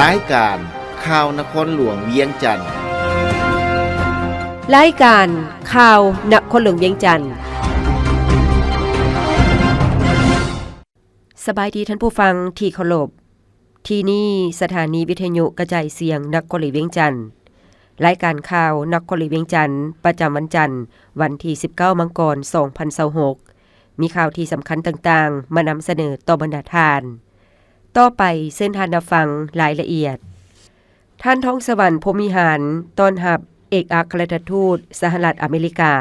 ລາຍການຂ່າວນະຄອນຫຼວງວຽງຈັນ. ລາຍການຂ່າວນະຄອນຫຼວງວຽງຈັນ. ສະບາຍດີທ່ານຜູ້ຟັງທີ່ເຄົາລົບ. ທີ່ນີ້ສະຖານີວິທະຍຸກະຈາຍສຽງນະຄອນຫຼວງວຽງຈັນ. ລາຍການຂ່າວນະຄອນຫຼວງວຽງຈັນ ປະຈຳວັນຈັນ ວັນທີສິບເກົ້າ ມັງກອນ ສອງພັນຊາວຫົກ ມີຂ່າວທີ່ສຳຄັນຕ່າງໆ ມານຳສະເໜີຕໍ່ບັນດາທ່ານ. ຕໍ່ໄປເຊີນທ່ານຮັບຟັງລາຍລະອຽດ. ທ່ານ ທອງສະຫວັນ ພົມວິຫານ ຕ້ອນຮັບເອກອັກຄະລັດຖະທູດສະຫະລັດອາເມລິກາ.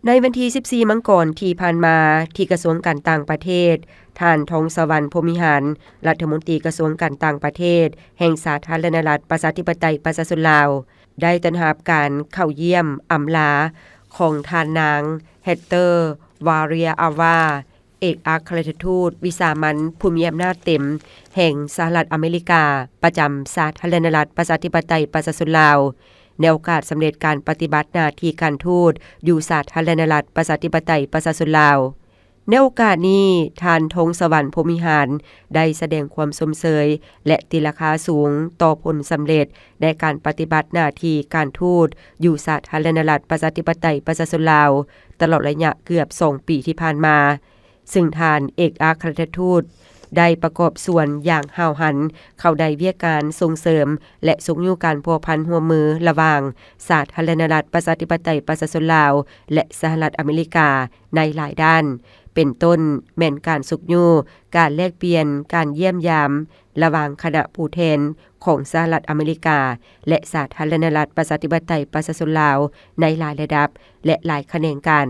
ໃນວັນທີສິບສີ່ ມັງກອນທີ່ຜ່ານມາ, ທີ່ກະຊວງການຕ່າງປະເທດ, ທ່ານ ທອງສະຫວັນ ພົມວິຫານ ລັດຖະມົນຕີກະຊວງການຕ່າງປະເທດ ແຫ່ງສາທາລະນະລັດ ປະຊາທິປະໄຕ ປະຊາຊົນລາວ ໄດ້ຕ້ອນຮັບການເຂົ້າຢ້ຽມອຳລາຂອງທ່ານນາງ ເຮັດເຕີ ວາເຣຍອາວາ ເອກອັກຄະລັດຖະທູດວິສາມັນຜູ້ມີອຳນາດເຕັມແຫ່ງສະຫະລັດອາເມລິກາ ປະຈຳສາທາລະນະລັດ ປະຊາທິປະໄຕ ປະຊາຊົນລາວ ໃນໂອກາດສຳເລັດການປະຕິບັດໜ້າທີ່ການທູດຢູ່ສາທາລະນະລັດ ປະຊາທິປະໄຕ ປະຊາຊົນລາວ. ໃນໂອກາດນີ້, ທ່ານ ທອງສະຫວັນ ພົມວິຫານ ໄດ້ສະແດງຄວາມຊົມເຊີຍ ແລະ ຕີລາຄາສູງຕໍ່ຜົນສຳເລັດໃນການປະຕິບັດໜ້າທີ່ການທູດຢູ່ສາທາລະນະລັດ ປະຊາທິປະໄຕ ປະຊາຊົນລາວ ຕະຫຼອດໄລຍະເກືອບສອງປີທີ່ຜ່ານມາ. ເຊິ່ງທ່ານເອກອັກຄະລັດຖະທູດໄດ້ປະກອບສ່ວນຢ່າງຫ້າວຫັນເຂົ້າໃນວຽກການສົ່ງເສີມ ແລະ ຊຸກຍູ້ການພົວພັນຮ່ວມມືລະຫວ່າງສາທາລະນະລັດ ປະຊາທິປະໄຕ ປະຊາຊົນລາວ ແລະ ສະຫະລັດອາເມລິກາໃນຫຼາຍດ້ານ, ເປັນຕົ້ນແມ່ນການຊຸກຍູ້ການແລກປ່ຽນ, ການຢ້ຽມຢາມລະຫວ່າງຄະນະຜູ້ແທນຂອງສະຫະລັດອາເມລິກາ ແລະ ສາທາລະນະລັດ ປະຊາທິປະໄຕ ປະຊາຊົນລາວໃນຫຼາຍລະດັບ ແລະ ຫຼາຍຂະແໜງການ.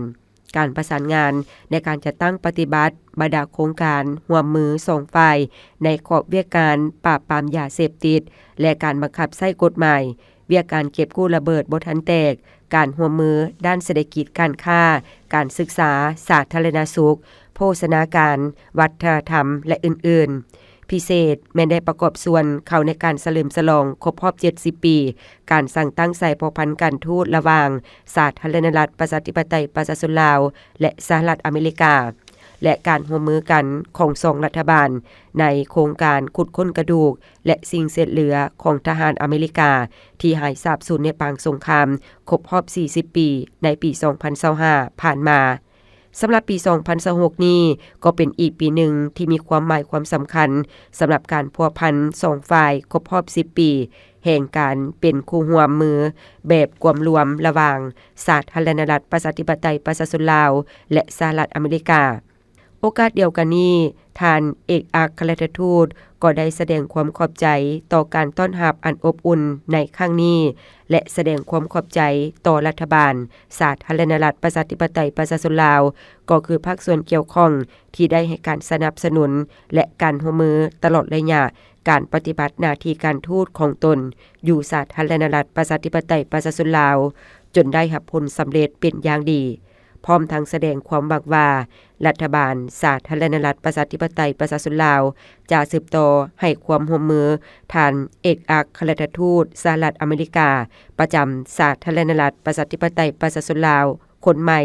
ການປະສານງານໃນການຈັດຕັ້ງປະຕິບັດບັນດາໂຄງການຮ່ວມມືສອງຝ່າຍ ໃນຂອບວຽກການປາບປາມຢາເສບຕິດ ແລະ ການບັງຄັບໃຊ້ກົດໝາຍ, ວຽກການເກັບກູ້ລະເບີດບໍ່ທັນແຕກ, ການຮ່ວມມືດ້ານເສດຖະກິດ, ການຄ້າ, ການສຶກສາ, ສາທາລະນະສຸກ, ໂພຊະນາການ, ວັດທະນະທຳ ແລະ ອື່ນໆ. ພິເສດແມ່ນໄດ້ປະກອບສ່ວນເຂົ້າໃນການສະເຫຼີມສະຫຼອງຄົບຮອບເຈັດສິບປີ ການສ້າງຕັ້ງສາຍພົວພັນການທູດລະຫວ່າງສາທາລະນະລັດ ປະຊາທິປະໄຕ ປະຊາຊົນລາວ ແລະ ສະຫະລັດອາເມລິກາ ແລະ ການຮ່ວມມືກັນຂອງສອງລັດຖະບານ ໃນໂຄງການຂຸດຄົ້ນກະດູກ ແລະ ສິ່ງເສດເຫຼືອຂອງທະຫານອາເມລິກາ ທີ່ຫາຍສາບສູນໃນປາງສົງຄາມຄົບຮອບສີ່ສິບປີ ໃນປີສອງພັນຊາວຫ້າ ຜ່ານມາ. ສຳລັບປີສອງພັນຊາວຫົກນີ້ ກໍເປັນອີກປີໜຶ່ງທີ່ມີຄວາມໝາຍຄວາມສຳຄັນ ສຳລັບການພົວພັນສອງຝ່າຍຄົບຮອບສິບປີ ແຫ່ງການເປັນຄູ່ຮ່ວມມືແບບກວມລວມລະຫວ່າງສາທາລະນະລັດ ປະຊາທິປະໄຕ ປະຊາຊົນລາວ ແລະ ສະຫະລັດອາເມລິກາ. ໂອກາດດຽວກັນນີ້, ທ່ານເອກອັກຄະລັດຖະທູດກໍໄດ້ສະແດງຄວາມຂອບໃຈຕໍ່ການຕ້ອນຮັບອັນອົບອຸ່ນໃນຄັ້ງນີ້ ແລະ ສະແດງຄວາມຂອບໃຈຕໍ່ລັດຖະບານ ສາທາລະນະລັດ ປະຊາທິປະໄຕ ປະຊາຊົນລາວ ກໍຄືພາກສ່ວນກ່ຽວຂ້ອງທີ່ໄດ້ໃຫ້ການສະໜັບສະໜູນ ແລະ ການຮ່ວມມືຕະຫຼອດໄລຍະການປະຕິບັດໜ້າທີ່ການທູດຂອງຕົນຢູ່ສາທາລະນະລັດ ປະຊາທິປະໄຕ ປະຊາຊົນລາວ ຈົນໄດ້ຮັບຜົນສຳເລັດເປັນຢ່າງດີ, ພ້ອມທັງສະແດງຄວາມຫວັງວ່າ ລັດຖະບານສາທາລະນະລັດ ປະຊາທິປະໄຕ ປະຊາຊົນລາວ ຈະສືບຕໍ່ໃຫ້ຄວາມຮ່ວມມືທ່ານເອກອັກຄະລັດຖະທູດສະຫະລັດອາເມລິກາ ປະຈຳສາທາລະນະລັດ ປະຊາທິປະໄຕ ປະຊາຊົນລາວ ຄົນໃໝ່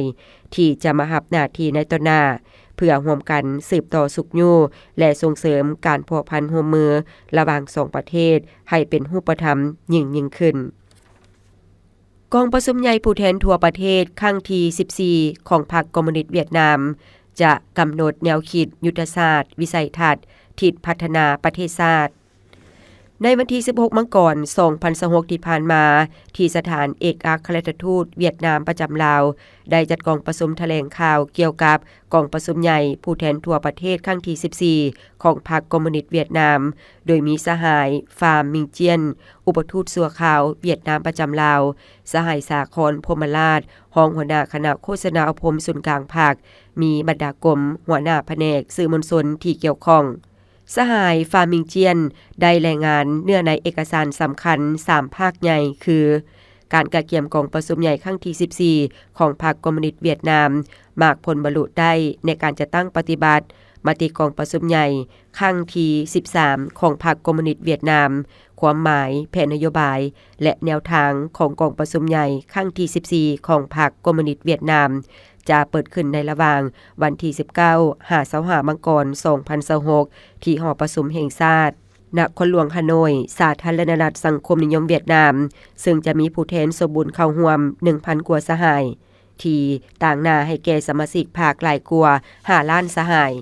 ທີ່ຈະມາຮັບໜ້າທີ່ໃນຕໍ່ໜ້າ ເພື່ອຮ່ວມກັນສືບຕໍ່ຊຸກຍູ້ ແລະ ສົ່ງເສີມການພົວພັນຮ່ວມມືລະຫວ່າງສອງປະເທດໃຫ້ເປັນຮູບປະທຳຍິ່ງໆຂຶ້ນ. ກອງປະຊຸມໃຫຍ່ຜູ້ແທນທົ່ວປະເທດຄັ້ງທີສິບສີ່ ຂອງພັກຄອມມູນິດຫວຽດນາມ ຈະກຳນົດແນວຄິດ, ຍຸດທະສາດ, ວິໄສທັດ, ທິດພັດທະນາປະເທດຊາດ. ໃນວັນທີສິບຫົກ ມັງກອນ ສອງພັນຊາວຫົກ ທີ່ຜ່ານມາ, ທີ່ສະຖານເອກອັກຄະລັດຖະທູດຫວຽດນາມປະຈຳລາວ ໄດ້ຈັດກອງປະຊຸມຖະແຫຼງຂ່າວກ່ຽວກັບກອງປະຊຸມໃຫຍ່ຜູ້ແທນທົ່ວປະເທດຄັ້ງທີສິບສີ່ ຂອງພັກຄອມມູນິດຫວຽດນາມ, ໂດຍມີສະຫາຍ ຟາມ ມິງຈຽນ ອຸປະທູດຊົ່ວຄາວຫວຽດນາມປະຈຳລາວ, ສະຫາຍ ສາຄອນ ພົມມະລາດ ຮອງຫົວໜ້າຄະນະໂຄສະນາອົບຮົມສູນກາງພັກ, ມີບັນດາກົມ, ຫົວໜ້າພະແນກ, ສື່ມວນຊົນທີ່ກ່ຽວຂ້ອງ. ສະຫາຍ ຟາມ ມິງຈຽນ ໄດ້ລາຍງານເນື້ອໃນເອກະສານສຳຄັນສາມພາກໃຫຍ່ ຄື ການກະກຽມກອງປະຊຸມໃຫຍ່ຄັ້ງທີສິບສີ່ ຂອງພັກຄອມມູນິດຫວຽດນາມ, ໝາກຜົນບັນລຸໄດ້ໃນການຈັດຕັ້ງປະຕິບັດມະຕິກອງປະຊຸມໃຫຍ່ຄັ້ງທີສິບສາມ ຂອງພັກຄອມມູນິດຫວຽດນາມ, ຄວາມໝາຍ, ແຜນນະໂຍບາຍ ແລະ ແນວທາງຂອງກອງປະຊຸມໃຫຍ່ຄັ້ງທີສິບສີ່ ຂອງພັກຄອມມູນິດຫວຽດນາມ ຈະເປີດຂຶ້ນໃນລະຫວ່າງວັນທີສິບເກົ້າ ຫາ ຊາວຫ້າ ມັງກອນ ສອງພັນຊາວຫົກ ທີ່ຫໍປະຊຸມແຫ່ງຊາດ. ນະຄອນຫຼວງຮາໂນ້ຍ, ສາທາລະນະລັດສັງຄົມນິຍົມຫວຽດນາມ, ເຊິ່ງຈະມີຜູ້ແທນສົມບູນເຂົ້າຮ່ວມໜຶ່ງພັນກວ່າສະຫາຍ, ທີ່ຕາງໜ້າໃຫ້ແກ່ສະມາຊິກພັກຫຼາຍກວ່າຫ້າລ້ານສະຫາຍ,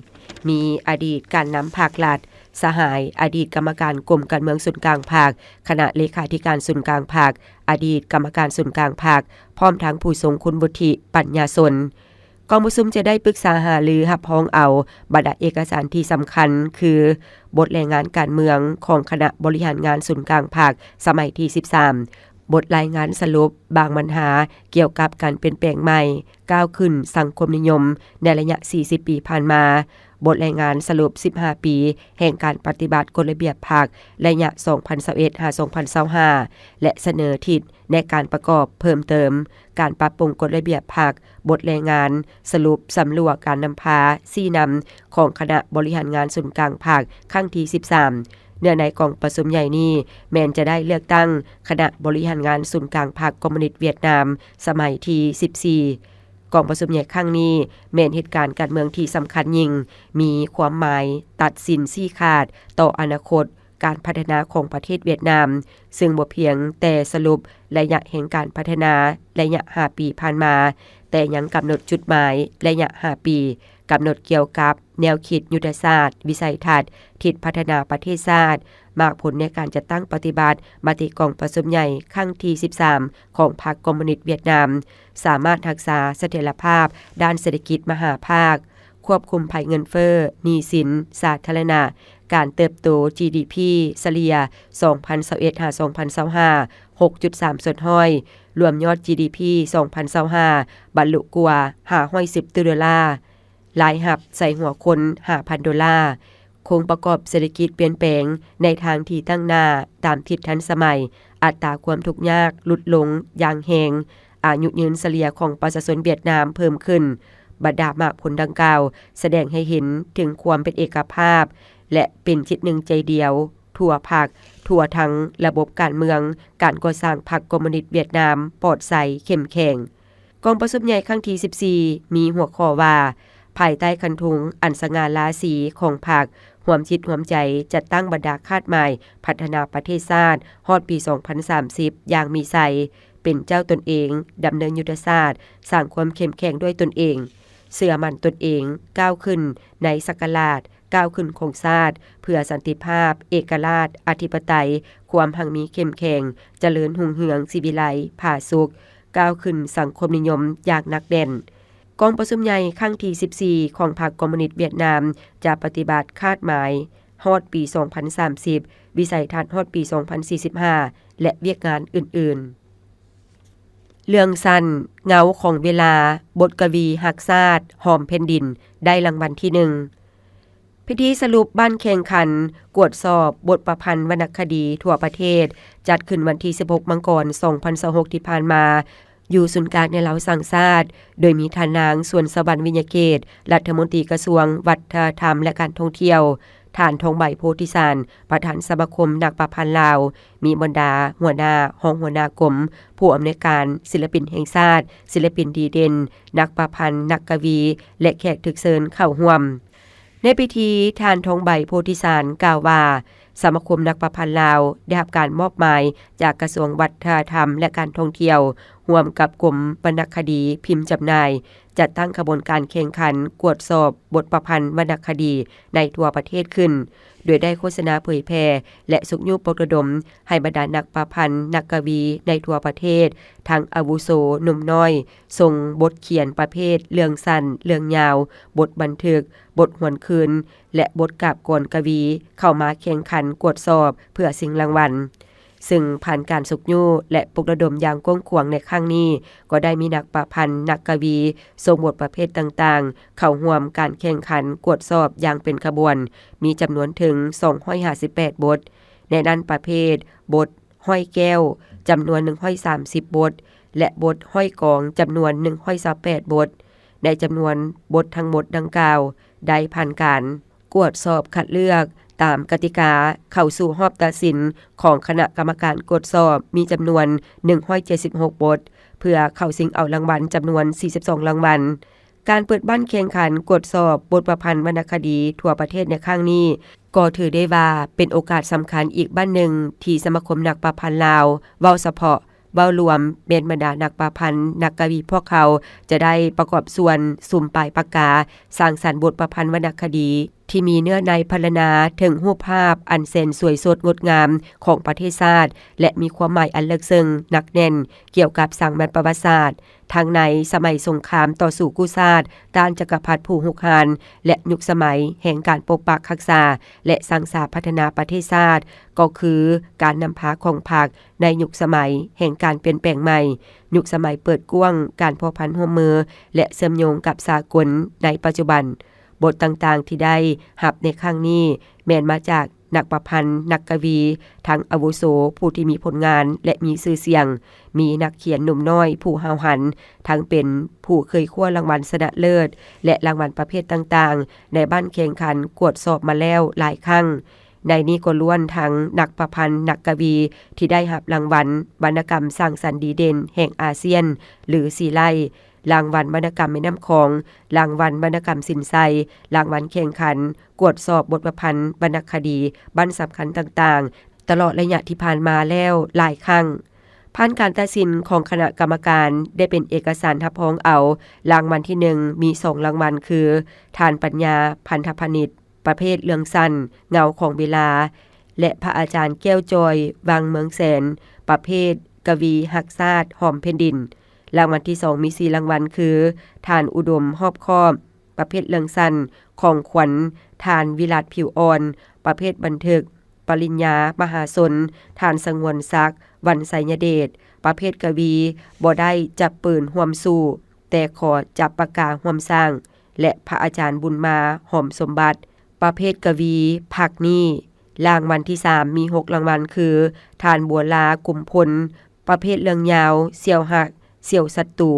ມີອະດີດການນຳພັກລັດ, ສະຫາຍອະດີດກຳມະການກົມການເມືອງສູນກາງພັກ, ຄະນະເລຂາທິການສູນກາງພັກ, ອະດີດກຳມະການສູນກາງພັກ, ພ້ອມທັງຜູ້ຊົງຄຸນວຸດທິປັນຍາຊົນ. ກອງປະຊຸມຈະໄດ້ປຶກສາຫາລືຮັບຮອງເອົາບັນດາເອກະສານທີ່ສຳຄັນ ຄື ບົດລາຍງານການເມືອງຂອງຄະນະບໍລິຫານງານສູນກາງພັກສະໄໝທີສິບສາມ, ບົດລາຍງານສະຫຼຸບບາງບັນຫາກ່ຽວກັບການປ່ຽນແປງໃໝ່, ກ້າວຂຶ້ນສັງຄົມນິຍົມໃນໄລຍະສີ່ສິບປີຜ່ານມາ, ບົດລາຍງານສະຫຼຸບສິບຫ້າປີແຫ່ງການປະຕິບັດກົດລະບຽບພັກໄລຍະສອງພັນຊາວເອັດຫາສອງພັນຊາວຫ້າ ແລະ ສະເໜີທິດ ໃນການປະກອບເພີ່ມເຕີມການປັບປຸງກົດລະບຽບພັກ, ບົດລາຍງານສະຫຼຸບສຳຫຼວດການນຳພາຊີ້ນຳຂອງຄະນະບໍລິຫານງານສູນກາງພັກຄັ້ງທີສິບສາມ. ເນື້ອໃນກອງປະຊຸມໃຫຍ່ນີ້ແມ່ນຈະໄດ້ເລືອກຕັ້ງຄະນະບໍລິຫານງານສູນກາງພັກຄອມມູນິດຫວຽດນາມສະໄໝທີສິບສີ່. ກອງປະຊຸມໃຫຍ່ຄັ້ງນີ້ແມ່ນເຫດການການເມືອງທີ່ສຳຄັນຍິ່ງ, ມີຄວາມໝາຍຕັດສິນຊີ້ຂາດຕໍ່ອະນາຄົດ ການພັດທະນາຂອງປະເທດຫວຽດນາມ, ເຊິ່ງບໍ່ພຽງແຕ່ສະຫຼຸບໄລຍະແຫ່ງການພັດທະນາໄລຍະຫ້າປີຜ່ານມາ, ແຕ່ຍັງກຳນົດຈຸດໝາຍໄລຍະຫ້າປີ, ກຳນົດກ່ຽວກັບແນວຄິດ, ຍຸດທະສາດ, ວິໄສທັດ, ທິດພັດທະນາປະເທດຊາດ, ໝາກຜົນໃນການຈັດຕັ້ງປະຕິບັດມະຕິກອງປະຊຸມໃຫຍ່ຄັ້ງທີສິບສາມຂອງພັກຄອມມູນິດຫວຽດນາມ, ສາມາດຮັກສາສະຖຽນລະພາບດ້ານເສດຖະກິດມະຫາພາກ, ຄວບຄຸມໄພເງິນເຟີ້, ໜີ້ສິນສາທາລະນະ, ການເຕີບໂຕ ຈີດີພີ ສະເລ່ຍ ສອງພັນຊາວເອັດຫາສອງພັນຊາວຫ້າ ຫົກຈຸດສາມສ່ວນຮ້ອຍ, ລວມຍອດ ຈີດີພີ ສອງພັນຊາວຫ້າ ບັນລຸກວ່າຫ້າຮ້ອຍສິບຕື້ໂດລາ, ລາຍຮັບໃສ່ຫົວຄົນຫ້າພັນໂດລາ, ໂຄງປະກອບເສດຖະກິດປ່ຽນແປງໃນທາງທີ່ຕັ້ງໜ້າຕາມທິດທັນສະໄໝ, ອັດຕາຄວາມທຸກຍາກຫຼຸດລົງຢ່າງແຮງ, ອາຍຸຍືນສະເລ່ຍຂອງປະຊາຊົນຫວຽດນາມເພີ່ມຂຶ້ນ. ບັນດາໝາກຜົນດັ່ງກ່າວສະແດງໃຫ້ເຫັນເຖິງຄວາມເປັນເອກະພາບ ແລະ ເປັນຈິດໜຶ່ງໃຈດຽວທົ່ວພັກ, ທົ່ວທັງລະບົບການເມືອງ, ການກໍ່ສ້າງພັກຄອມມູນິດຫວຽດນາມປອດໃສ, ເຂັ້ມແຂງ. ກອງປະຊຸມໃຫຍ່ຄັ້ງທີສິບສີ່ ມີຫົວຂໍ້ວ່າ ພາຍໃຕ້ຄັນທຸງອັນສະຫງ່າລາສີຂອງພັກ, ຮວມຈິດຮວມໃຈຈັດຕັ້ງບັນດາຄາດໝາຍພັດທະນາປະເທດຊາດຮອດປີສອງພັນສາມສິບຢ່າງມີໄຊ, ເປັນເຈົ້າຕົນເອງ, ດຳເນີນຍຸດທະສາດ, ສ້າງຄວາມເຂັ້ມແຂງດ້ວຍຕົນເອງ, ເຊື່ອໝັ້ນຕົນເອງ, ກ້າວຂຶ້ນໃນສັກກະລາດ, ກ້າວຂຶ້ນຂອງຊາດ ເພື່ອສັນຕິພາບ, ເອກະລາດ, ອະທິປະໄຕ, ຄວາມຮັ່ງມີເຂັ້ມແຂງ, ຈະເລີນຮຸ່ງເຮືອງ, ສີວິໄລ, ຜາສຸກ, ກ້າວຂຶ້ນສັງຄົມນິຍົມຢ່າງໜັກແໜ້ນ. ກອງປະຊຸມໃຫຍ່ຄັ້ງທີສິບສີ່ຂອງພັກຄອມມູນິດຫວຽດນາມ ຈະປະຕິບັດຄາດໝາຍຮອດປີສອງພັນສາມສິບ, ວິໄສທັດຮອດປີສອງພັນສີ່ສິບຫ້າ ແລະ ວຽກງານອື່ນໆ. ເລື່ອງສັ້ນ ເງົາຂອງເວລາ, ບົດກະວີຮັກຊາດ, ຫອມແຜ່ນດິນ ໄດ້ລາງວັນທີໜຶ່ງ. ພິທີສະຫຼຸບບັ້ນແຂ່ງຂັນກວດສອບບົດປະພັນວັນນະຄະດີທົ່ວປະເທດ ຈັດຂຶ້ນວັນທີສິບຫົກ ມັງກອນ ສອງພັນຊາວຫົກ ທີ່ຜ່ານມາ ຢູ່ສູນກາງແນວລາວສ້າງຊາດ, ໂດຍມີທ່ານນາງ ສວນສະຫວັນ ວິຍະເກດ ລັດຖະມົນຕີກະຊວງວັດທະນະທຳ ແລະ ການທ່ອງທ່ຽວ, ທ່ານ ທອງໃບ ໂພທິສານ ປະທານສະມາຄົມນັກປະພັນລາວ, ມີບັນດາຫົວໜ້າ, ຮອງຫົວໜ້າກົມ, ຜູ້ອຳນວຍການ, ສິລະປິນແຫ່ງຊາດ, ສິລະປິນດີເດັ່ນ, ນັກປະພັນ, ນັກກະວີ ແລະ ແຂກຖືກເຊີນເຂົ້າຮ່ວມ. ໃນພິທີ, ທ່ານ ທອງໃບ ໂພທິສານ ກ່າວວ່າ ສະມາຄົມນັກປະພັນລາວໄດ້ຮັບການມອບໝາຍຈາກກະຊວງວັດທະນະທຳ ແລະ ການທ່ອງທ່ຽວ ຮ່ວມກັບກົມວັນນະຄະດີພິມຈຳໜ່າຍ ຈັດຕັ້ງຂະບວນການແຂ່ງຂັນກວດສອບບົດປະພັນວັນນະຄະດີໃນທົ່ວປະເທດຂຶ້ນ, ໂດຍໄດ້ໂຄສະນາເຜີຍແຜ່ ແລະ ຊຸກຍູ້ປຸກລະດົມໃຫ້ບັນດານັກປະພັນ, ນັກກະວີໃນທົ່ວປະເທດ, ທັງອາວຸໂສ, ໜຸ່ມນ້ອຍ, ສົ່ງບົດຂຽນປະເພດເລື່ອງສັ້ນ, ເລື່ອງຍາວ, ບົດບັນທຶກ, ບົດຫວນຄືນ ແລະ ບົດກາບກອນກະວີ ເຂົ້າມາແຂ່ງຂັນກວດສອບເພື່ອຊິງລາງວັນ. ເຊິ່ງຜ່ານການຊຸກຍູ້ ແລະ ປຸກລະດົມຢ່າງກວ້າງຂວາງໃນຄັ້ງນີ້, ກໍໄດ້ມີນັກປະພັນ, ນັກກະວີ ສົ່ງບົດປະເພດຕ່າງໆ ເຂົ້າຮ່ວມການແຂ່ງຂັນກວດສອບຢ່າງເປັນຂະບວນ, ມີຈຳນວນເຖິງສອງຮ້ອຍຫ້າສິບແປດບົດ, ໃນນັ້ນປະເພດບົດ ຮ້ອຍແກ້ວ ຈຳນວນໜຶ່ງຮ້ອຍສາມສິບບົດ ແລະ ບົດຮ້ອຍກອງ ຈຳນວນໜຶ່ງຮ້ອຍຊາວແປດບົດ. ໃນຈຳນວນບົດທັງໝົດດັ່ງກ່າວ ໄດ້ຜ່ານການກວດສອບຄັດເລືອກຕາມກະຕິກາເຂົ້າສູ່ຮອບຕັດສິນຂອງຄະນະກຳມະການກວດສອບ ມີຈຳນວນໜຶ່ງຮ້ອຍເຈັດສິບຫົກບົດ ເພື່ອເຂົ້າຊິງເອົາລາງວັນຈຳນວນສີ່ສິບສອງລາງວັນ. ການເປີດບັ້ນແຂ່ງຂັນກວດສອບບົດປະພັນວັນນະຄະດີທົ່ວປະເທດໃນຄັ້ງນີ້ ກໍຖືໄດ້ວ່າເປັນໂອກາດສຳຄັນອີກບັ້ນໜຶ່ງ ທີ່ສະມາຄົມນັກປະພັນລາວ ເວົ້າສະເພາະ ເວົ້າລວມ ແມ່ນບັນດານັກປະພັນ ນັກກະວີພວກເຂົາ ຈະໄດ້ປະກອບສ່ວນສຸມປາຍປາກກາ ສ້າງສັນບົດປະພັນວັນນະຄະດີ ທີ່ມີເນື້ອໃນພັນລະນາເຖິງຮູບພາບອັນແສນສວຍສົດງົດງາມຂອງປະເທດຊາດ ແລະ ມີຄວາມໝາຍອັນເລິກເຊິ່ງໜັກແໜ້ນກ່ຽວກັບສັງວຽນປະຫວັດສາດ ທັງໃນສະໄໝສົງຄາມຕໍ່ສູ້ກູ້ຊາດ ຕ້ານຈັກກະພັດຜູ້ຮຸກຮານ ແລະ ຍຸກສະໄໝແຫ່ງການປົກປັກຮັກສາ ແລະ ສ້າງສາພັດທະນາປະເທດຊາດ ກໍຄືການນຳພາຂອງພັກໃນຍຸກສະໄໝແຫ່ງການປ່ຽນແປງໃໝ່, ຍຸກສະໄໝເປີດກວ້າງການພົວພັນຮ່ວມມື ແລະ ເຊື່ອມໂຍງກັບສາກົນໃນປັດຈຸບັນ. ບົດຕ່າງໆທີ່ໄດ້ຮັບໃນຄັ້ງນີ້ ແມ່ນມາຈາກ ນັກປະພັນ, ນັກກະວີ ທັງອາວຸໂສ, ຜູ້ທີ່ມີຜົນງານ ແລະ ມີຊື່ສຽງ, ມີນັກຂຽນໜຸ່ມນ້ອຍຜູ້ຫ້າວຫັນ, ທັງເປັນຜູ້ເຄີຍຄວ້າລາງວັນຊະນະເລີດ ແລະ ລາງວັນປະເພດຕ່າງໆ ໃນບ້ານແຂ່ງຂັນກວດສອບມາແລ້ວຫຼາຍຄັ້ງ. ໃນນີ້ກໍລ້ວນທັງນັກປະພັນ, ນັກກະວີ ທີ່ໄດ້ຮັບລາງວັນວັນນະກຳສ້າງສັນດີເດັ່ນແຫ່ງອາຊຽນ ຫຼື ຊີໄລ, ລາງວັນວັນນະກຳແມ່ນ້ຳຂອງ, ລາງວັນວັນນະກຳສິນໄຊ, ລາງວັນແຂ່ງຂັນກວດສອບບົດປະພັນວັນນະຄະດີບັ້ນສຳຄັນຕ່າງໆ ຕະຫຼອດໄລຍະທີ່ຜ່ານມາແລ້ວຫຼາຍຄັ້ງ. ຜ່ານການຕັດສິນຂອງຄະນະກຳມະການ ໄດ້ເປັນເອກະສານຮັບຮອງເອົາ ລາງວັນທີໜຶ່ງ ມີສອງລາງວັນຄື ທ່ານປັນຍາ ພັນທະພານິດ ປະເພດເລື່ອງສັ້ນ ເງົາຂອງເວລາ ແລະ ພະອາຈານແກ້ວຈອຍ ວັງເມືອງແສນ ປະເພດກະວີຮັກຊາດ ຫອມແຜ່ນດິນ. ລາງວັນທີສອງ ມີສີ່ລາງວັນຄື ທ່ານອຸດົມ ຮອບຄອບ ປະເພດເລື່ອງສັ້ນ ຂອງຂວັນ ທ່ານວິລັດ ຜິວອ່ອນ ປະເພດບັນທຶກ ປະລິນຍາມະຫາຊົນ ທ່ານສະຫງວນສັກ ວັນໄຊຍະເດດ ປະເພດກະວີ ບໍ່ໄດ້ຈັບປືນຮ່ວມສູ້ ແຕ່ຂໍຈັບປາກກາຮ່ວມສ້າງ ແລະ ພະອາຈານບຸນມາ ຫອມສົມບັດ ປະເພດກະວີ ພັກນີ້. ລາງວັນທີສາມ ມີຫົກລາງວັນຄື ທ່ານບົວລາ ກຸມພົນ ປະເພດເລື່ອງຍາວ ສ່ຽວຮັກ ສ່ຽວສັດຕູ,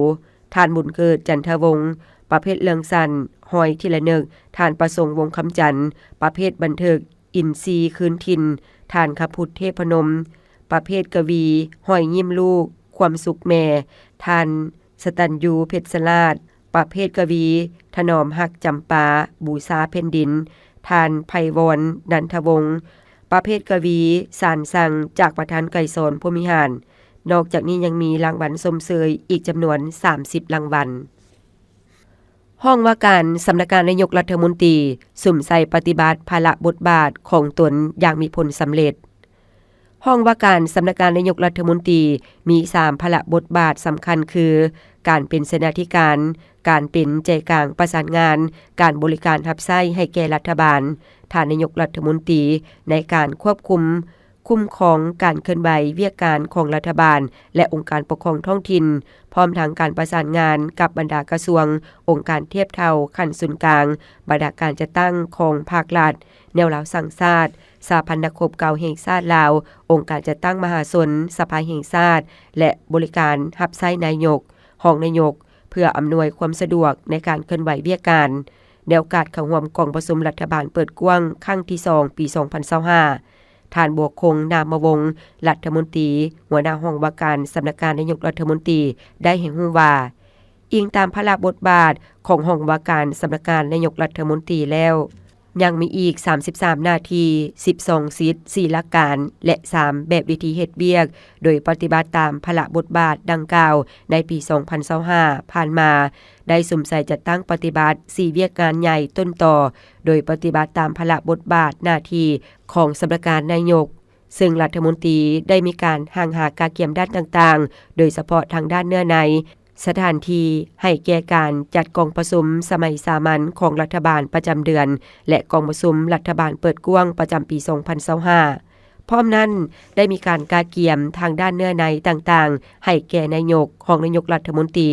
ທ່ານບຸນເກີດ ຈັນທະວົງ ປະເພດເລື່ອງສັ້ນ ຮອຍທີລະນຶກ, ທ່ານປະສົງ ວົງຄຳຈັນ ປະເພດບັນທຶກ ອິນຊີຄືນຖິ່ນ, ທ່ານຂະພຸດ ເທບພະນົມ ປະເພດກະວີ ຮອຍຍິ້ມລູກ ຄວາມສຸກແມ່, ທ່ານສະຕັນຍູ ເພັດສະລາດ ປະເພດກະວີ ຖະໜອມຮັກຈຳປາ ບູຊາແຜ່ນດິນ, ທ່ານໄພວອນ ນັນທະວົງ ປະເພດກະວີ ສານສັງ ຈາກປະທານໄກສອນ ພົມວິຫານ. ນອກຈາກນີ້ຍັງມີລາງວັນຊົມເຊີຍອີກຈຳນວນສາມສິບລາງວັນ. ຫ້ອງວ່າການສຳນັກງານນາຍົກລັດຖະມົນຕີ ສຸມໃສ່ປະຕິບັດພາລະບົດບາດຂອງຕົນຢ່າງມີຜົນສຳເລັດ. ຫ້ອງວ່າການສຳນັກງານນາຍົກລັດຖະມົນຕີ ມີສາມພາລະບົດບາດສຳຄັນຄື ການເປັນເສນາທິການ, ການເປັນໃຈກາງປະສານງານ, ການບໍລິການຮັບໃຊ້ໃຫ້ແກ່ລັດຖະບານ. ທ່ານນາຍົກລັດຖະມົນຕີ ໃນການຄວບຄຸມ ຄຸ້ມຄອງການເຄື່ອນໄຫວວຽກການຂອງລັດຖະບານ ແລະ ອົງການປົກຄອງທ້ອງຖິ່ນ, ພ້ອມທັງການປະສານງານກັບບັນດາກະຊວງ, ອົງການທຽບເທົ່າຂັ້ນສູນກາງ, ບັນດາການຈັດຕັ້ງຂອງພາກລັດ, ແນວລາວສ້າງຊາດ, ສະຫະພັນນັກຮົບເກົ່າແຫ່ງຊາດລາວ, ອົງການຈັດຕັ້ງມະຫາຊົນ, ສະພາແຫ່ງຊາດ ແລະ ບໍລິການຮັບໃຊ້ນາຍົກ, ຮອງນາຍົກ, ເພື່ອອຳນວຍຄວາມສະດວກໃນການເຄື່ອນໄຫວວຽກການ. ໃນໂອກາດເຂົ້າຮ່ວມກອງປະຊຸມລັດຖະບານເປີດກວ້າງຄັ້ງທີສອງ ປີສອງພັນຊາວຫ້າ ທ່ານ ບົວຄົງ ນາມະວົງ ລັດຖະມົນຕີ ຫົວໜ້າຫ້ອງວ່າການສຳນັກງານນາຍົກລັດຖະມົນຕີ ໄດ້ໃຫ້ຮູ້ວ່າ, ອີງຕາມພາລະບົດບາດຂອງຫ້ອງວ່າການສຳນັກງານນາຍົກລັດຖະມົນຕີແລ້ວ, ຍັງມີອີກສາມສິບສາມໜ້າທີ່, ສິບສອງສິດ, ສີ່ຫຼັກການ ແລະ ສາມແບບວິທີເຮັດວຽກ, ໂດຍປະຕິບັດຕາມພາລະບົດບາດດັ່ງກ່າວໃນປີສອງພັນຊາວຫ້າຜ່ານມາ, ໄດ້ສຸມໃສ່ຈັດຕັ້ງປະຕິບັດສີ່ວຽກງານໃຫຍ່ຕົ້ນຕໍ, ໂດຍປະຕິບັດຕາມພາລະບົດບາດໜ້າທີ່ຂອງສຳນັກງານນາຍົກ, ເຊິ່ງລັດຖະມົນຕີໄດ້ມີການຮ່າງຫາກະກຽມດ້ານຕ່າງໆ, ໂດຍສະເພາະທາງດ້ານເນື້ອໃນ, ສະຖານທີ່ໃຫ້ແກ່ການຈັດກອງປະຊຸມສະໄໝສາມັນຂອງລັດຖະບານປະຈຳເດືອນ ແລະ ກອງປະຊຸມລັດຖະບານເປີດກວ້າງປະຈຳປີສອງພັນຊາວຫ້າ. ພ້ອມນັ້ນ, ໄດ້ມີການກະກຽມທາງດ້ານເນື້ອໃນຕ່າງໆ ໃຫ້ແກ່ນາຍົກ, ຮອງນາຍົກລັດຖະມົນຕີ,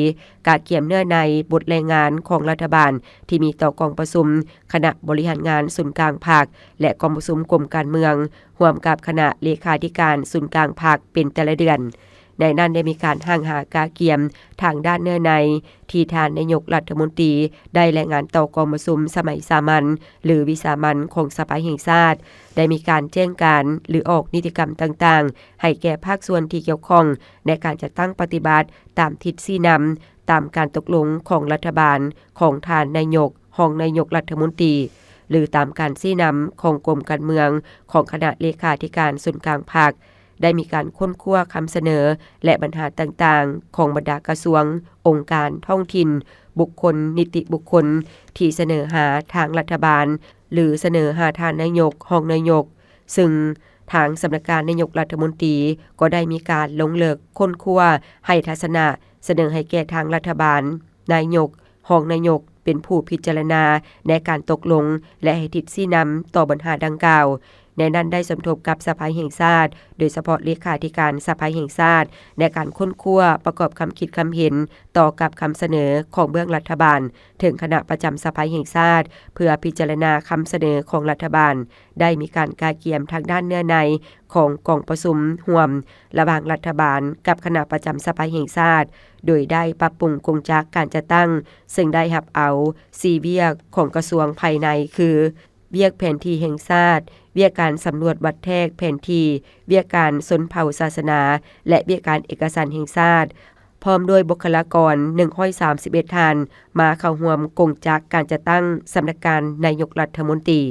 ກະກຽມເນື້ອໃນບົດລາຍງານຂອງລັດຖະບານທີ່ມີຕໍ່ກອງປະຊຸມຄະນະບໍລິຫານງານສູນກາງພັກ ແລະ ກອງປະຊຸມກົມການເມືອງ ຮ່ວມກັບຄະນະເລຂາທິການສູນກາງພັກເປັນແຕ່ລະເດືອນ. ໃນນັ້ນໄດ້ມີການຮ່າງຫາກະກຽມທາງດ້ານເນື້ອໃນ ທີ່ທ່ານນາຍົກລັດຖະມົນຕີໄດ້ລາຍງານຕໍ່ກອງປະຊຸມສະໄໝສາມັນ ຫຼື ວິສາມັນຂອງສະພາແຫ່ງຊາດ, ໄດ້ມີການແຈ້ງການ ຫຼື ອອກນິຕິກຳຕ່າງໆ ໃຫ້ແກ່ພາກສ່ວນທີ່ກ່ຽວຂ້ອງໃນການຈັດຕັ້ງປະຕິບັດຕາມທິດຊີ້ນຳ ຕາມການຕົກລົງຂອງລັດຖະບານ ຂອງທ່ານນາຍົກ, ຮອງນາຍົກລັດຖະມົນຕີ ຫຼື ຕາມການຊີ້ນຳຂອງກົມການເມືອງ ຂອງຄະນະເລຂາທິການສູນກາງພັກ, ໄດ້ມີການຄົ້ນຄວ້າຄຳສະເໜີ ແລະ ບັນຫາຕ່າງໆ ຂອງບັນດາກະຊວງ, ອົງການທ້ອງຖິ່ນ, ບຸກຄົນ, ນິຕິບຸກຄົນ ທີ່ສະເໜີຫາທາງລັດຖະບານ ຫຼື ສະເໜີຫາທ່ານນາຍົກ, ຮອງນາຍົກ, ຊຶ່ງທາງສຳນັກງານນາຍົກລັດຖະມົນຕີ ກໍໄດ້ມີການລົງເລິກຄົ້ນຄວ້າ ໃຫ້ທັດສະນະ ສະເໜີໃຫ້ແກ່ທາງລັດຖະບານ, ນາຍົກ, ຮອງນາຍົກ ເປັນຜູ້ພິຈາລະນາໃນການຕົກລົງ ແລະ ໃຫ້ທິດຊີ້ນຳຕໍ່ບັນຫາດັ່ງກ່າວ. ໃນນັ້ນໄດ້ສົມທົບກັບສະພາແຫ່ງຊາດ, ໂດຍສະເພາະເລຂາທິການສະພາແຫ່ງຊາດ ໃນການຄົ້ນຄວ້າປະກອບຄຳຄິດຄຳເຫັນຕໍ່ກັບຄຳສະເໜີຂອງເບື້ອງລັດຖະບານ ເຖິງຄະນະປະຈຳສະພາແຫ່ງຊາດ ເພື່ອພິຈາລະນາຄຳສະເໜີຂອງລັດຖະບານ. ໄດ້ມີການກະກຽມທາງດ້ານເນື້ອໃນຂອງກອງປະຊຸມຮ່ວມລະຫວ່າງລັດຖະບານກັບຄະນະປະຈຳສະພາແຫ່ງຊາດ, ໂດຍໄດ້ປັບປຸງກົງຈັກການຈັດຕັ້ງ, ເຊິ່ງໄດ້ຮັບເອົາສີ່ວຽກຂອງກະຊວງພາຍໃນ ຄື ວຽກແຜນທີ່ແຫ່ງຊາດ, ວຽກການສຳຫຼວດວັດແທກແຜນທີ່, ວຽກການຊົນເຜົ່າສາສະໜາ ແລະ ວຽກການເອກະສານແຫ່ງຊາດ, ພ້ອມດ້ວຍບຸກຄະລາກອນໜຶ່ງຮ້ອຍສາມສິບເອັດທ່ານ ມາເຂົ້າຮ່ວມກົງຈັກການຈັດຕັ້ງສຳນັກງານນາຍົກລັດຖະມົນຕີ.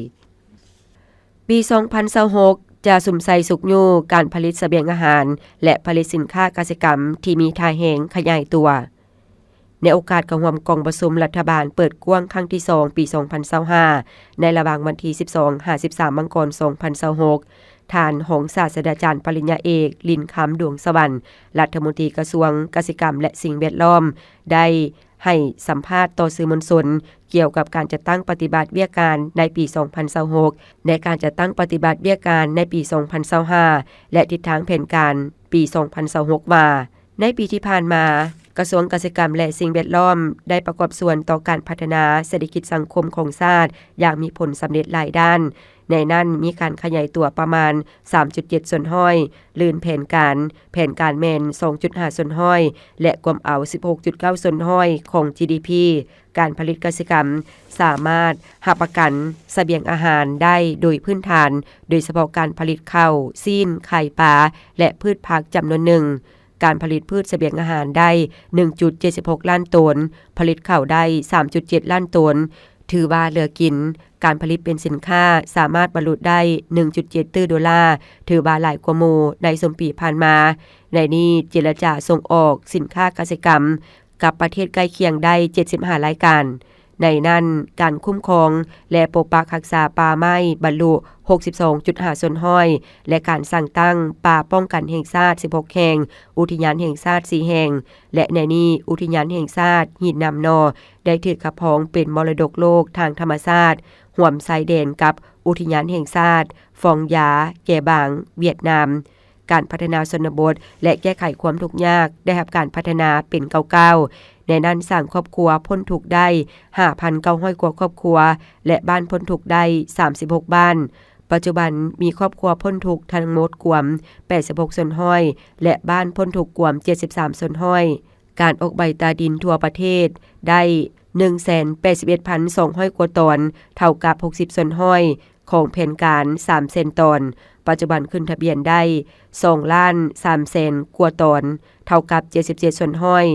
ປີສອງພັນຊາວຫົກ ຈະສຸມໃສ່ຊຸກຍູ້ການຜະລິດສະບຽງອາຫານ ແລະ ຜະລິດສິນຄ້າກະສິກຳທີ່ມີທ່າແຮງຂະຫຍາຍຕົວ. ໃນໂອກາດເຂົ້າຮ່ວມກອງປະຊຸມລັດຖະບານເປີດກວ້າງຄັ້ງທີສອງ ປີສອງພັນຊາວຫ້າ ໃນລະຫວ່າງວັນທີສິບສອງ ຫາ ສິບສາມ ມັງກອນ ສອງພັນຊາວຫົກ, ທ່ານຮອງສາດສະດາຈານປະລິນຍາເອກ ລິນຄຳ ດວງສະຫວັນ ລັດຖະມົນຕີກະຊວງກະສິກຳ ແລະ ສິ່ງແວດລ້ອມ ໄດ້ໃຫ້ສຳພາດຕໍ່ສື່ມວນຊົນ ກ່ຽວກັບການຈັດຕັ້ງປະຕິບັດວຽກການໃນປີສອງພັນຊາວຫົກ ແລະ ການຈັດຕັ້ງປະຕິບັດວຽກການໃນປີສອງພັນຊາວຫ້າ ແລະ ທິດທາງແຜນການປີສອງພັນຊາວຫົກ ວ່າ ໃນປີທີ່ຜ່ານມາ, ກະຊວງກະສິກຳ ແລະ ສິ່ງແວດລ້ອມ ໄດ້ປະກອບສ່ວນຕໍ່ການພັດທະນາເສດຖະກິດສັງຄົມຂອງຊາດຢ່າງມີຜົນສຳເລັດຫຼາຍດ້ານ. ໃນນັ້ນມີການຂະຫຍາຍຕົວປະມານສາມຈຸດເຈັດສ່ວນຮ້ອຍ, ລື່ນແຜນການ, ແຜນການແມ່ນສອງຈຸດຫ້າສ່ວນຮ້ອຍ ແລະ ກວມເອົາສິບຫົກຈຸດເກົ້າສ່ວນຮ້ອຍຂອງ ຈີດີພີ. ການຜະລິດກະສິກຳສາມາດຮັບປະກັນສະບຽງອາຫານໄດ້ໂດຍພື້ນຖານ, ໂດຍສະເພາະການຜະລິດເຂົ້າ, ຊີ້ນ, ໄຂ່, ປາ ແລະ ພືດຜັກຈຳນວນໜຶ່ງ. ການຜະລິດພືດສະບຽງອາຫານໄດ້ໜຶ່ງຈຸດເຈັດສິບຫົກລ້ານໂຕນ, ຜະລິດເຂົ້າໄດ້ສາມຈຸດເຈັດລ້ານໂຕນ, ຖືວ່າເຫຼືອກິນ. ການຜະລິດເປັນສິນຄ້າສາມາດບັນລຸໄດ້ໜຶ່ງຈຸດເຈັດຕື້ໂດລາ, ຖືວ່າຫຼາຍກວ່າໝູ່ໃນຊຸມປີຜ່ານມາ. ໃນນີ້ເຈລະຈາສົ່ງອອກສິນຄ້າກະສິກຳ ກັບປະເທດໃກ້ຄຽງໄດ້ເຈັດສິບຫ້າລາຍການ. ໃນນັ້ນ, ການຄຸ້ມຄອງ ແລະ ປົກປັກຮັກສາປ່າໄມ້ບັນລຸຫົກສິບສອງຈຸດຫ້າສ່ວນຮ້ອຍ ແລະ ການສ້າງຕັ້ງປ່າປ້ອງກັນແຫ່ງຊາດສິບຫົກແຫ່ງ, ອຸທິຍານແຫ່ງຊາດສີ່ແຫ່ງ ແລະ ໃນນີ້ອຸທິຍານແຫ່ງຊາດຫີນນ້ຳໜໍ່ ໄດ້ຖືກຮັບຮອງເປັນມໍລະດົກໂລກທາງທຳມະຊາດ ຮ່ວມຊາຍແດນກັບອຸທິຍານແຫ່ງຊາດຟອງຢາ ແກບາງ ຫວຽດນາມ. ການພັດທະນາຊົນນະບົດ ແລະ ແກ້ໄຂຄວາມທຸກຍາກໄດ້ຮັບການພັດທະນາເປັນກ້າວໆ. ໃນນັ້ນສ້າງຄອບຄົວພົ້ນທຸກໄດ້ຫ້າພັນເກົ້າຮ້ອຍກວ່າຄອບຄົວ ແລະ ບ້ານພົ້ນທຸກໄດ້ສາມສິບຫົກບ້ານ. ປັດຈຸບັນມີຄອບຄົວພົ້ນທຸກທັງໝົດກວມແປດສິບຫົກສ່ວນຮ້ອຍ ແລະ ບ້ານພົ້ນທຸກກວມເຈັດສິບສາມສ່ວນຮ້ອຍ. ການອອກໃບຕາດິນທົ່ວປະເທດໄດ້ໜຶ່ງແສນແປດສິບເອັດພັນສອງຮ້ອຍກວ່າຕອນ, ເທົ່າກັບຫົກສິບສ່ວນຮ້ອຍ ຂອງແຜນການສາມແສນຕອນ, ປັດຈຸບັນຂຶ້ນທະບຽນໄດ້ສອງລ້ານສາມແສນກວ່າຕອນ, ເທົ່າກັບເຈັດສິບເຈັດສ່ວນຮ້ອຍ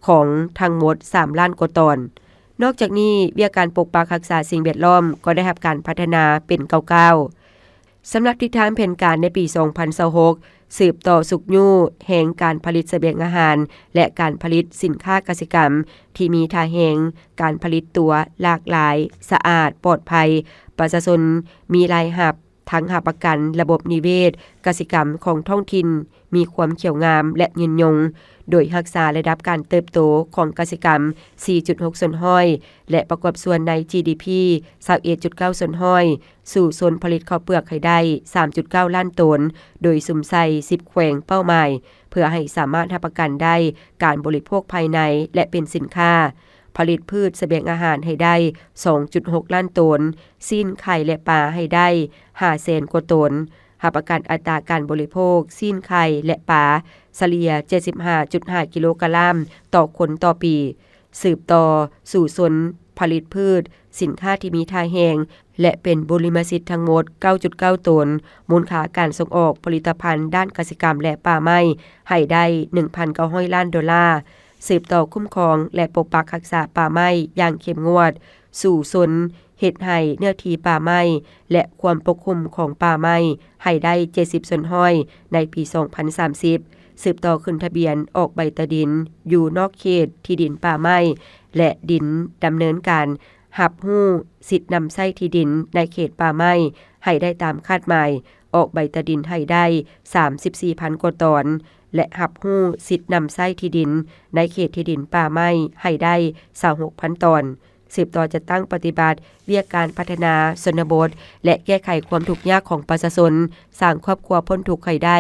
ຂອງທັງໝົດສາມລ້ານກວ່າຕອນ. ນອກຈາກນີ້, ວຽກການປົກປັກຮັກສາສິ່ງແວດລ້ອມກໍໄດ້ຮັບການພັດທະນາເປັນກ້າວໆ. ສຳລັບທິດທາງແຜນການໃນປີສອງພັນຊາວຫົກ ສືບຕໍ່ຊຸກຍູ້ແຮງການຜະລິດສະບຽງອາຫານ ແລະ ການຜະລິດສິນຄ້າກະສິກຳທີ່ມີທ່າແຮງ, ການຜະລິດຕົວຫຼາກຫຼາຍ, ສະອາດ, ປອດໄພ, ປະຊາຊົນມີລາຍຮັບ, ທັງຮັບປະກັນລະບົບນິເວດກະສິກຳຂອງທ້ອງຖິ່ນມີຄວາມຂຽວງາມ ແລະ ຍືນຍົງ, ໂດຍຮັກສາລະດັບການເຕີບໂຕຂອງກະສິກຳສີ່ຈຸດຫົກສ່ວນຮ້ອຍ ແລະ ປະກອບສ່ວນໃນ ຈີດີພີຊາວເອັດຈຸດເກົ້າສ່ວນຮ້ອຍ, ສູ້ຊົນຜະລິດເຂົ້າເປືອກໃຫ້ໄດ້ສາມຈຸດເກົ້າລ້ານໂຕນ, ໂດຍສຸມໃສ່ສິບແຂວງເປົ້າໝາຍ ເພື່ອໃຫ້ສາມາດຮັບປະກັນໄດ້ການບໍລິໂພກພາຍໃນ ແລະ ເປັນສິນຄ້າ, ຜະລິດພືດສະບຽງອາຫານໃຫ້ໄດ້ສອງຈຸດຫົກລ້ານໂຕນ, ຊີ້ນ, ໄຂ່ ແລະ ປາໃຫ້ໄດ້ຫ້າແສນກວ່າໂຕນ, ຮັບປະກັນອັດຕາການບໍລິໂພກຊີ້ນ, ໄຂ່ ແລະ ປາສະເລ່ຍເຈັດສິບຫ້າຈຸດຫ້າກິໂລກຣາມຕໍ່ຄົນຕໍ່ປີ. ສືບຕໍ່ສູ້ຊົນຜະລິດພືດສິນຄ້າທີ່ມີທ່າແຮງ ແລະ ເປັນບຸລິມະສິດທັງໝົດເກົ້າຈຸດເກົ້າໂຕນ, ມູນຄ່າການສົ່ງອອກຜະລິດຕະພັນດ້ານກະສິກຳ ແລະ ປ່າໄມ້ໃຫ້ໄດ້ໜຶ່ງພັນເກົ້າຮ້ອຍລ້ານໂດລາ, ສືບຕໍ່ຄຸ້ມຄອງ ແລະ ປົກປັກຮັກສາປ່າໄມ້ຢ່າງເຂັ້ມງວດ, ສູ້ຊົນເຮັດໃຫ້ເນື້ອທີ່ປ່າໄມ້ ແລະ ຄວາມປົກຄຸມຂອງປ່າໄມ້ໃຫ້ໄດ້ເຈັດສິບສ່ວນຮ້ອຍໃນປີສອງພັນສາມສິບ, ສືບຕໍ່ຂຶ້ນທະບຽນອອກໃບຕາດິນຢູ່ນອກເຂດທີ່ດິນປ່າໄມ້ ແລະ ດິນດຳເນີນການຮັບຮູ້ສິດນຳໃຊ້ທີ່ດິນໃນເຂດປ່າໄມ້ໃຫ້ໄດ້ຕາມຄາດໝາຍ, ອອກໃບຕາດິນໃຫ້ໄດ້ສາມສິບສີ່ພັນກວ່າຕອນ ແລະ ຮັບຮູ້ສິດນຳໃຊ້ທີ່ດິນໃນເຂດທີ່ດິນປ່າໄມ້ໃຫ້ໄດ້ຊາວຫົກພັນຕອນ. ສືບຕໍ່ຈັດຕັ້ງປະຕິບັດວຽກການພັດທະນາຊົນນະບົດ ແລະ ແກ້ໄຂຄວາມທຸກຍາກຂອງປະຊາຊົນ, ສ້າງຄອບຄົວພົ້ນທຸກข์ໃຫ້ໄດ້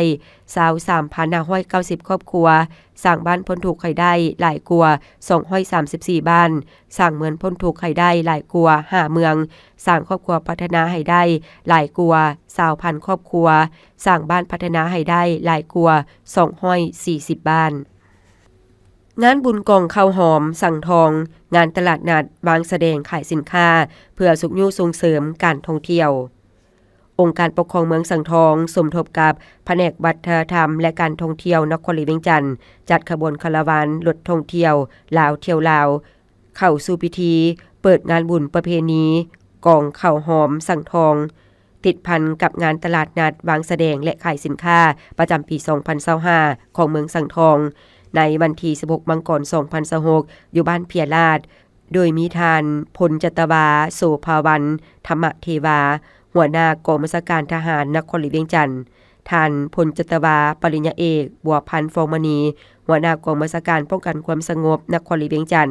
ຊາວສາມພັນຫ້າຮ້ອຍເກົ້າສິບຄອບຄົວ, ສ້າງບ້ານພົ້ນທຸກໃຫ້ໄດ້ຫຼາຍກວ່າສອງຮ້ອຍສາມສິບສີ່ບ້ານ, ສ້າງເມືອງພົ້ນທຸກໃຫ້ໄດ້ຫຼາຍກວ່າຫ້າເມືອງ, ສ້າງຄອບຄົວພັດທະນາໃຫ້ໄດ້ຫຼາຍກວ່າຊາວພັນຄອບຄົວ, ສ້າງບ້ານພັດທະນາໃຫ້ໄດ້ຫຼາຍກວ່າສອງຮ້ອຍສີ່ສິບບ້ານ. ງານບຸນກອງເຂົ້າຫອມສັງທອງ, ງານຕະຫຼາດນັດວາງສະແດງຂາຍສິນຄ້າ ເພື່ອຊຸກຍູ້ສົ່ງເສີມການທ່ອງທ່ຽວ. ອົງການປົກຄອງເມືອງສັງທອງ ສົມທົບກັບພະແນກວັດທະນະທຳ ແລະ ການທ່ອງທ່ຽວນະຄອນຫຼວງວຽງຈັນ ຈັດຂະບວນຄາລາວານລົດທ່ອງທ່ຽວລາວທ່ຽວລາວ ເຂົ້າສູ່ພິທີເປີດງານບຸນປະເພນີກອງເຂົ້າຫອມສັງທອງ ຕິດພັນກັບງານຕະຫຼາດນັດວາງສະແດງ ແລະ ຂາຍສິນຄ້າປະຈຳປີສອງພັນຊາວຫ້າ ຂອງເມືອງສັງທອງ ໃນວັນທີສິບຫົກ ມັງກອນ ສອງພັນຊາວຫົກ ຢູ່ບ້ານເພຍລາດ, ໂດຍມີທ່ານ ພົນຈັດຕະວາ ໂສພາວັນ ທຳມະເທວາ ຫົວໜ້າກອງບັນຊາການທະຫານນະຄອນຫຼວງວຽງຈັນ, ທ່ານ ພົນຈັດຕະວາ ປະລິນຍາເອກ ບົວພັນ ຟອງມະນີ ຫົວໜ້າກອງບັນຊາການປ້ອງກັນຄວາມສະຫງົບນະຄອນຫຼວງວຽງຈັນ,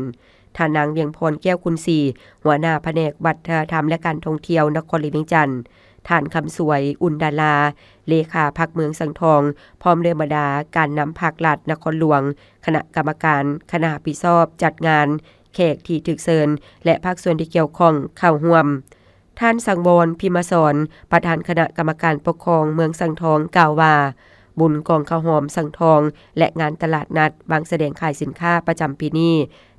ທ່ານນາງ ວຽງພອນ ແກ້ວຄຸນສີ ຫົວໜ້າພະແນກວັດທະນະທຳ ແລະ ການທ່ອງທ່ຽວນະຄອນຫຼວງວຽງຈັນ, ທ່ານ ຄຳສວຍ ອຸ່ນດາລາ ເລຂາພັກເມືອງສັງທອງ ພ້ອມດ້ວຍບັນດາການນຳພັກລັດນະຄອນຫຼວງ, ຄະນະກຳມະການ, ຄະນະຮັບຜິດຊອບຈັດງານ, ແຂກທີ່ຖືກເຊີນ ແລະ ພາກສ່ວນທີ່ກ່ຽວຂ້ອງເຂົ້າຮ່ວມ. ທ່ານ ສັງວອນ ພິມມະສອນ ປະທານຄະນະກຳມະການປົກຄອງເມືອງສັງທອງ ກ່າວວ່າ, ບຸນກອງເຂົ້າຫອມສັງທອງ ແລະ ງານຕະຫຼາດນັດວາງສະແດງຂາຍສິນຄ້າປະຈຳປີນີ້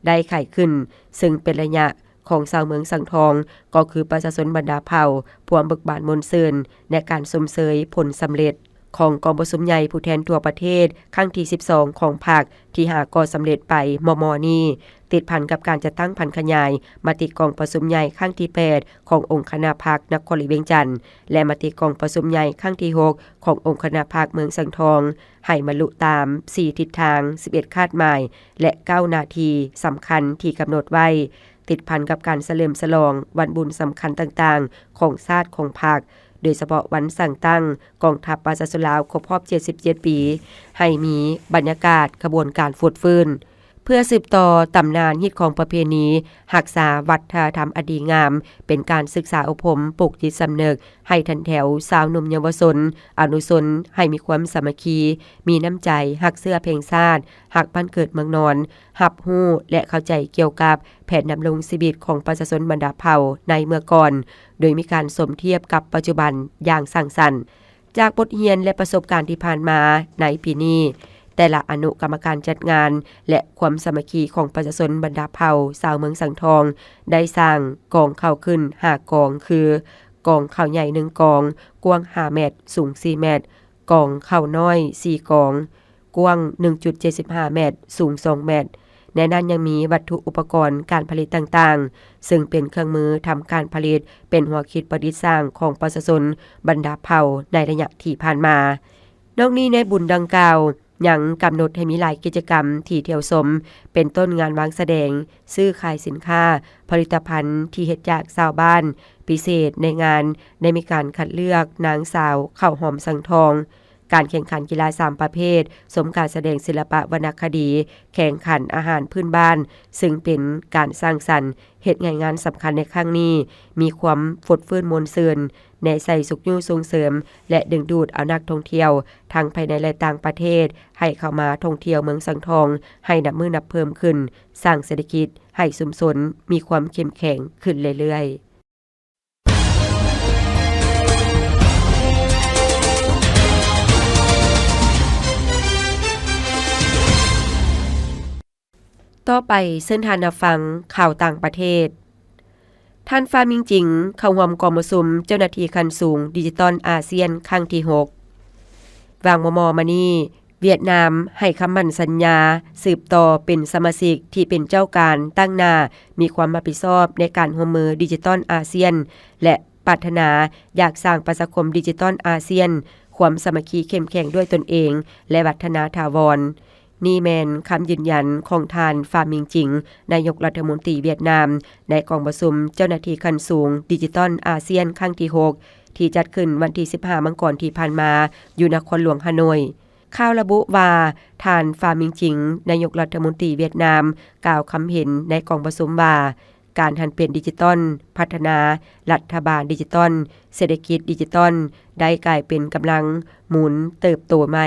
ໄດ້ໄຂຂຶ້ນ, ເຊິ່ງເປັນໄລຍະຂອງຊາວເມືອງສັງທອງ ກໍຄືປະຊາຊົນບັນດາເຜົ່າ ພວມເບີກບານມ່ວນຊື່ນ ໃນການຊົມເຊີຍຜົນສຳເລັດ ຂອງກອງປະຊຸມໃຫຍ່ຜູ້ແທນທົ່ວປະເທດຄັ້ງທີສິບສອງຂອງພັກ ທີ່ຫາກໍສຳເລັດໄປມໍ່ໆນີ້, ຕິດພັນກັບການຈັດຕັ້ງຜັນຂະຫຍາຍມະຕິກອງປະຊຸມໃຫຍ່ຄັ້ງທີແປດຂອງອົງຄະນະພັກນະຄອນຫຼວງວຽງຈັນ ແລະ ມະຕິກອງປະຊຸມໃຫຍ່ຄັ້ງທີຫົກຂອງອົງຄະນະພັກເມືອງສັງທອງ ໃຫ້ບັນລຸຕາມສີ່ທິດທາງ, ສິບເອັດຄາດໝາຍ ແລະ ເກົ້າໜ້າທີ່ສຳຄັນທີ່ກຳນົດໄວ້, ຕິດພັນກັບການສະເຫຼີມສະຫຼອງວັນບຸນສຳຄັນຕ່າງໆຂອງຊາດຂອງພັກ, ໂດຍສະເພາະວັນສ້າງຕັ້ງກອງທັບປະຊາຊົນລາວຄົບຮອບເຈັດສິບເຈັດປີ, ໃຫ້ມີບັນຍາກາດຂະບວນການຟົດຟື້ນ. ເພື່ອສືບຕໍ່ຕຳນານຮີດຄອງປະເພນີ, ຮັກສາວັດທະນະທຳອັນດີງາມ, ເປັນການສຶກສາອົບຮົມ, ປູກຈິດສຳນຶກໃຫ້ທັນແຖວຊາວໜຸ່ມເຍົາວະຊົນ, ອະນຸຊົນ ໃຫ້ມີຄວາມສາມັກຄີ, ມີນ້ຳໃຈ, ຮັກເຊື້ອແພງຊາດ, ຮັກບ້ານເກີດເມືອງນອນ, ຮັບຮູ້ ແລະ ເຂົ້າໃຈກ່ຽວກັບແຜນດຳລົງຊີວິດຂອງປະຊາຊົນບັນດາເຜົ່າໃນເມື່ອກ່ອນ, ໂດຍມີການສົມທຽບກັບປັດຈຸບັນຢ່າງສ້າງສັນ. ຈາກບົດຮຽນ ແລະ ປະສົບການທີ່ຜ່ານມາໃນປີນີ້, ແຕ່ລະອະນຸກຳມະການຈັດງານ ແລະ ຄວາມສາມັກຄີຂອງປະຊາຊົນບັນດາເຜົ່າຊາວເມືອງສັງທອງ ໄດ້ສ້າງກອງເຂົ້າຂຶ້ນຫ້າກອງ ຄື ກອງເຂົ້າໃຫຍ່ໜຶ່ງກອງ, ກວ້າງຫ້າແມັດ, ສູງສີ່ແມັດ, ກອງເຂົ້ານ້ອຍສີ່ກອງ, ກວ້າງໜຶ່ງຈຸດເຈັດສິບຫ້າແມັດ, ສູງສອງແມັດ. ໃນນັ້ນຍັງມີວັດຖຸອຸປະກອນການຜະລິດຕ່າງໆ, ເຊິ່ງເປັນເຄື່ອງມືທຳການຜະລິດ, ເປັນຫົວຄິດປະດິດສ້າງຂອງປະຊາຊົນບັນດາເຜົ່າໃນໄລຍະທີ່ຜ່ານມາ. ນອກນີ້, ໃນບຸນດັ່ງກ່າວຍັງກຳນົດໃຫ້ມີຫຼາຍກິດຈະກຳທີ່ທ່ຽວຊົມ, ເປັນຕົ້ນງານວາງສະແດງ, ຊື້ຂາຍສິນຄ້າ, ຜະລິດຕະພັນທີ່ເຮັດຈາກຊາວບ້ານ. ພິເສດໃນງານໄດ້ມີການຄັດເລືອກນາງສາວເຂົ້າຫອມສັງທອງ, ການແຂ່ງຂັນກິລາສາມປະເພດ, ຊົມການສະແດງສິລະປະວັນນະຄະດີ, ແຂ່ງຂັນອາຫານພື້ນບ້ານ, ເຊິ່ງເປັນການສ້າງສັນເຮັດໃຫ້ງານສຳຄັນໃນຄັ້ງນີ້ມີຄວາມຟົດຟື້ນມ່ວນຊື່ນ, ແນໃສ່ຊຸກຍູ້ສົ່ງເສີມ ແລະ ດຶງດູດເອົານັກທ່ອງທ່ຽວທັງພາຍໃນ ແລະ ຕ່າງປະເທດ ໃຫ້ເຂົ້າມາທ່ອງທ່ຽວເມືອງສັງທອງໃຫ້ນັບມື້ນັບເພີ່ມຂຶ້ນ, ສ້າງເສດຖະກິດໃຫ້ຊຸມຊົນມີຄວາມເຂັ້ມແຂງຂຶ້ນເລື້ອຍໆ. ຕໍ່ໄປເຊີນທ່ານຮັບຟັງຂ່າວຕ່າງປະເທດ. ທ່ານ ຟາ ມິງຈິງ ເຂົ້າຮ່ວມກອງປະຊຸມເຈົ້າໜ້າທີ່ຂັ້ນສູງດິຈິຕອນອາຊຽນຄັ້ງທີຫົກ. ຫວ່າງມໍ່ໆມານີ້, ຫວຽດນາມໃຫ້ຄຳໝັ້ນສັນຍາສືບຕໍ່ເປັນສະມາຊິກທີ່ເປັນເຈົ້າການຕັ້ງໜ້າ, ມີຄວາມຮັບຜິດຊອບໃນການຮ່ວມມືດິຈິຕອນອາຊຽນ ແລະ ປາດຖະໜາຢາກສ້າງປະຊາຄົມດິຈິຕອນອາຊຽນ ຄວາມສາມັກຄີເຂັ້ມແຂງດ້ວຍຕົນເອງ ແລະ ວັດທະນາຖາວອນ. ນີ້ແມ່ນຄຳຢືນຢັນຂອງທ່ານ ຟາມິງຈິງ ນາຍົກລັດຖະມົນຕີຫວຽດນາມ ໃນກອງປະຊຸມເຈົ້າໜ້າທີ່ຂັ້ນສູງດິຈິຕອນອາຊຽນຄັ້ງທີຫົກ ທີ່ຈັດຂຶ້ນວັນທີສິບຫ້າ ມັງກອນທີ່ຜ່ານມາ ຢູ່ນະຄອນຫຼວງຮ່າໂນ້ຍ. ຂ່າວລະບຸວ່າ ທ່ານ ຟາມິງຈິງ ນາຍົກລັດຖະມົນຕີຫວຽດນາມ ກ່າວຄຳເຫັນໃນກອງປະຊຸມວ່າ ການຫັນປ່ຽນດິຈິຕອນ, ພັດທະນາລັດຖະບານດິຈິຕອນ, ເສດຖະກິດດິຈິຕອນ ໄດ້ກາຍເປັນກຳລັງໝູນເຕີບໂຕໃໝ່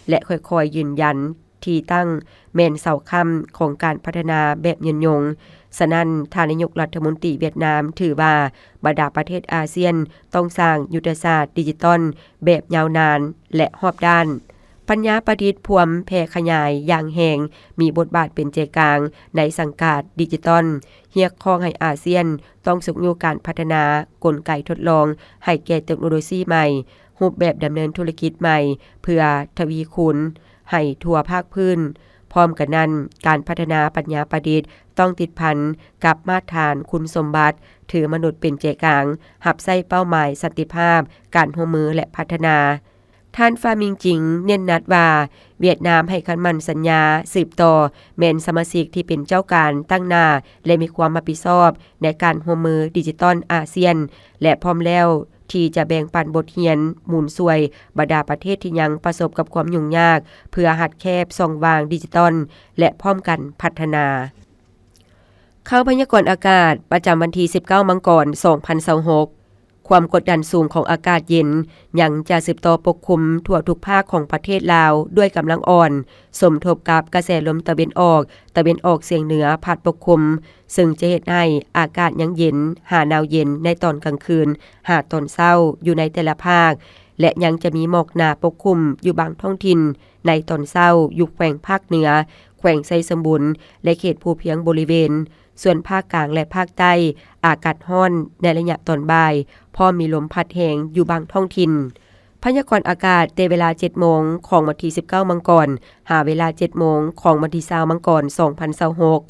ແລະ ຄ່ອຍໆຢືນຢັນທີ່ຕັ້ງແມ່ນເສົາຄ້ຳຂອງການພັດທະນາແບບຍືນຍົງ. ສະນັ້ນ, ທ່ານນາຍົກລັດຖະມົນຕີຫວຽດນາມຖືວ່າ ບັນດາປະເທດອາຊຽນຕ້ອງສ້າງຍຸດທະສາດດິຈິຕອນແບບຍາວນານ ແລະ ຮອບດ້ານ. ປັນຍາປະດິດພວມແຜ່ຂະຫຍາຍຢ່າງແຮງ, ມີບົດບາດເປັນໃຈກາງໃນສັງກາດດິຈິຕອນ, ຮຽກຮ້ອງໃຫ້ອາຊຽນຕ້ອງຊຸກຍູ້ການພັດທະນາກົນໄກທົດລອງໃຫ້ແກ່ເຕັກໂນໂລຊີໃໝ່, ຮູບແບບດຳເນີນທຸລະກິດໃໝ່ ເພື່ອທະວີຄູນໃຫ້ທົ່ວພາກພື້ນ. ພ້ອມກັນນັ້ນ, ການພັດທະນາປັນຍາປະດິດຕ້ອງຕິດພັນກັບມາດຖານຄຸນສົມບັດ, ຖືມະນຸດເປັນໃຈກາງ, ຮັບໃຊ້ເປົ້າໝາຍສັນຕິພາບ, ການຮ່ວມມື ແລະ ພັດທະນາ. ທ່ານ ຟາມິງຈິງ ເນັ້ນໜັກວ່າ ຫວຽດນາມໃຫ້ຄຳໝັ້ນສັນຍາສືບຕໍ່ແມ່ນສະມາຊິກທີ່ເປັນເຈົ້າການຕັ້ງໜ້າ ແລະ ມີຄວາມຮັບຜິດຊອບໃນການຮ່ວມມືດິຈິຕອນອາຊຽນ ແລະ ພ້ອມແລ້ວທີ່ຈະແບ່ງປັນບົດຮຽນມູນຊ່ວຍບັນດາປະເທດທີ່ຍັງປະສົບກັບຄວາມຫຍຸ້ງຍາກ ເພື່ອຮັດແຄບຊ່ອງວ່າງດິຈິຕອນ ແລະ ພ້ອມກັນພັດທະນາ. ຂ່າວພະຍາກອນອາກາດປະຈຳວັນທີສິບເກົ້າ ມັງກອນ ສອງພັນຊາວຫົກ. ຄວາມກົດດັນສູງຂອງອາກາດເຢັນຍັງຈະສືບຕໍ່ປົກຄຸມທົ່ວທຸກພາກຂອງປະເທດລາວດ້ວຍກຳລັງອ່ອນ, ສົມທົບກັບກະແສລົມຕາເວັນອອກ, ຕາເວັນອອກສຽງເໜືອພັດປົກຄຸມ, ເຊິ່ງຈະເຮັດໃຫ້ອາກາດຍັງເຢັນຫາໜາວເຢັນໃນຕອນກາງຄືນຫາຕອນເຊົ້າຢູ່ໃນແຕ່ລະພາກ ແລະ ຍັງຈະມີໝອກໜາປົກຄຸມຢູ່ບາງທ້ອງຖິ່ນໃນຕອນເຊົ້າຢູ່ແຂວງພາກເໜືອ, ແຂວງໄຊສົມບູນ ແລະ ເຂດພູພຽງບໍລິເວນ. ສ່ວນພາກກາງ ແລະ ພາກໃຕ້ ອາກາດຮ້ອນໃນໄລຍະຕອນບ່າຍ, ພ້ອມມີລົມພັດແຮງຢູ່ບາງທ້ອງຖິ່ນ. ພະຍາກອນອາກາດແຕ່ເວລາເຈັດໂມງຂອງວັນທີສິບເກົ້າ ມັງກອນ ຫາເວລາເຈັດໂມງຂອງວັນທີຊາວ ມັງກອນ ສອງພັນຊາວຫົກ.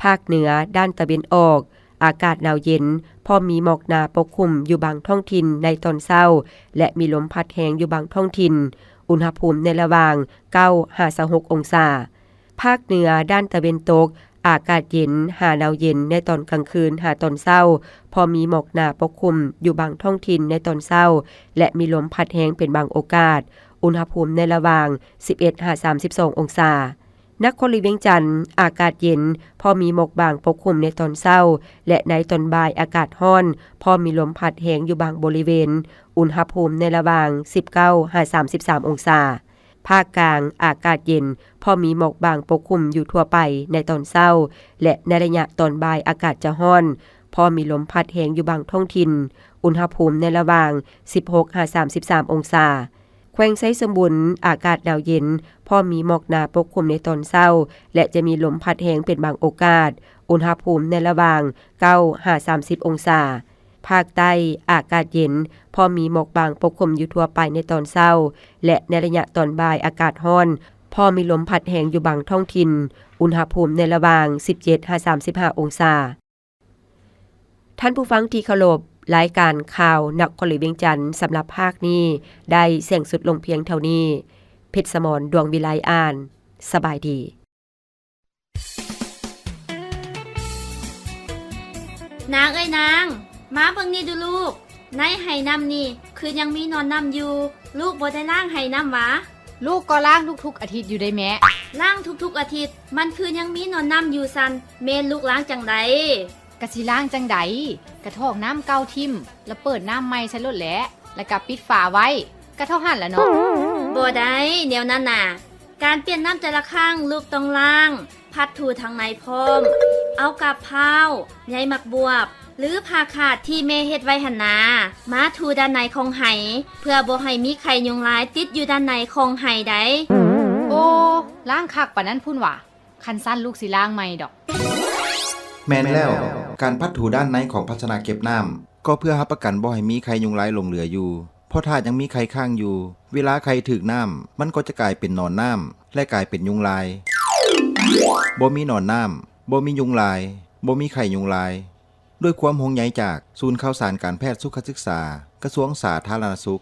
ພາກເໜືອດ້ານຕາເວັນອອກ ອາກາດໜາວເຢັນ, ພ້ອມມີໝອກໜາປົກຄຸມຢູ່ບາງທ້ອງຖິ່ນໃນຕອນເຊົ້າ ແລະ ມີລົມພັດແຮງຢູ່ບາງທ້ອງຖິ່ນ. ອຸນຫະພູມໃນລະຫວ່າງເກົ້າຫາຊາວຫົກອົງສາ. ພາກເໜືອດ້ານຕາເວັນຕົກ ອາກາດເຢັນຫາໜາວເຢັນໃນຕອນກາງຄືນຫາຕອນເຊົ້າ, ພໍມີໝອກໜາປົກຄຸມຢູ່ບາງທ້ອງຖິ່ນໃນຕອນເຊົ້າ ແລະ ມີລົມພັດແຮງເປັນບາງໂອກາດ. ອຸນຫະພູມໃນລະຫວ່າງສິບເອັດຫາສາມສິບສອງອົງສາ. ນະຄອນຫຼວງວຽງຈັນ ອາກາດເຢັນ, ພໍມີໝອກບາງປົກຄຸມໃນຕອນເຊົ້າ ແລະ ໃນຕອນບ່າຍອາກາດຮ້ອນ, ພໍມີລົມພັດແຮງຢູ່ບາງບໍລິເວນ. ອຸນຫະພູມໃນລະຫວ່າງສິບເກົ້າຫາສາມສິບສາມອົງສາ. ພາກກາງ ອາກາດເຢັນ, ພໍມີໝອກບາງປົກຄຸມຢູ່ທົ່ວໄປໃນຕອນເຊົ້າ ແລະ ໃນໄລຍະຕອນບ່າຍອາກາດຈະຮ້ອນ, ພໍມີລົມພັດແຮງຢູ່ບາງທ້ອງຖິ່ນ. ອຸນຫະພູມໃນລະຫວ່າງສິບຫົກຫາສາມສິບສາມອົງສາ. ແຂວງໄຊສົມບູນ ອາກາດໜາວເຢັນ, ພໍມີໝອກໜາປົກຄຸມໃນຕອນເຊົ້າ ແລະ ຈະມີລົມພັດແຮງເປັນບາງໂອກາດ. ອຸນຫະພູມໃນລະຫວ່າງເກົ້າຫາສາມສິບອົງສາ. ພາກໃຕ້ ອາກາດເຢັນ, ພໍມີໝອກບາງປົກຄຸມຢູ່ທົ່ວໄປໃນຕອນເຊົ້າ ແລະ ໃນໄລຍະຕອນບ່າຍອາກາດຮ້ອນ, ພໍມີລົມພັດແຮງຢູ່ບາງທ້ອງຖິ່ນ. ອຸນຫະພູມໃນລະຫວ່າງສິບເຈັດຫາສາມສິບຫ້າອົງສາ. ທ່ານຜູ້ຟັງທີ່ເຄົາລົບ, ລາຍການຂ່າວນະຄອນຫຼວງວຽງຈັນສຳລັບພາກນີ້ໄດ້ສິ້ນສຸດລົງພຽງເທົ່ານີ້. ເພັດສະໝອນ ດວງວິໄລ ອ່ານ. ສະບາຍດີ. ນາງເອີຍນາງ, ມາເບິ່ງນີ້ດູລູກ, ໃນໄຮ່ນ້ຳນີ້ຄືຍັງມີໜອນນ້ຳຢູ່, ລູກບໍ່ໄດ້ລ້າງໄຮ່ນ້ຳຫວາ? ລູກກໍລ້າງທຸກໆອາທິດຢູ່ເດ້ແມ່. ລ້າງທຸກໆອາທິດ, ມັນຄືຍັງມີໜອນນ້ຳຢູ່ຊັ້ນ, ແມ່ນລູກລ້າງຈັ່ງໃດ? ກະຊິລ້າງຈັ່ງໃດ, ກະຖອກນ້ຳເກົ່າຖິ້ມ ລະເປີດນ້ຳໃໝ່ໃສ່ໂລດແຫຼະ, ລະກະປິດຝາໄວ້, ກະເທົ່າຫັ້ນລະເນາະ. ບໍ່ໄດ້, ແນວນັ້ນນະ. ການປ່ຽນນ້ຳແຕ່ລະຄັ້ງ ລູກຕ້ອງລ້າງ, ພັດຖູທາງໃນພ້ອມ. ເອົາກາບພ້າວ, ໃຍໝາກບວບ ຫຼື ຜ້າຂາດທີ່ແມ່ເຮັດໄວ້ຫັ້ນນາ ມາຖູດ້ານໃນຂອງໄຮ່ ເພື່ອບໍ່ໃຫ້ມີໄຂ່ຍຸງລາຍຕິດຢູ່ດ້ານໃນຂອງໄຮ່ໃດ. ໂອ້, ລ້າງຄັກປານນັ້ນພຸ້ນຫວາ? ຄັນຊັ້ນລູກຊິລ້າງໃໝ່ດອກ. ແມ່ນແລ້ວ, ການພັດຖູດ້ານໃນຂອງພາຊະນະເກັບນ້ຳ ກໍເພື່ອຮັບປະກັນບໍ່ໃຫ້ມີໄຂ່ຍຸງລາຍຫຼົງເຫຼືອຢູ່. ເພ ພາະຖ້າຍັງມີໄຂ່ຄ້າງຢູ່ ເວລາໄຂ່ຖືກນ້ຳ ມັນກໍຈະກາຍເປັນໜອນນ້ຳ ແລະ ກາຍເປັນຍຸງລາຍ. ບໍ່ມີໜອນນ້ຳ, ບໍ່ມີຍຸງລາຍ, ບໍ່ມີໄຂ່ຍຸງລາຍ. ດ້ວຍຄວາມຫ່ວງໃຍຈາກສູນຂ່າວສານການແພດສຸຂະສຶກສາ ກະຊວງສາທາລະນະສຸກ.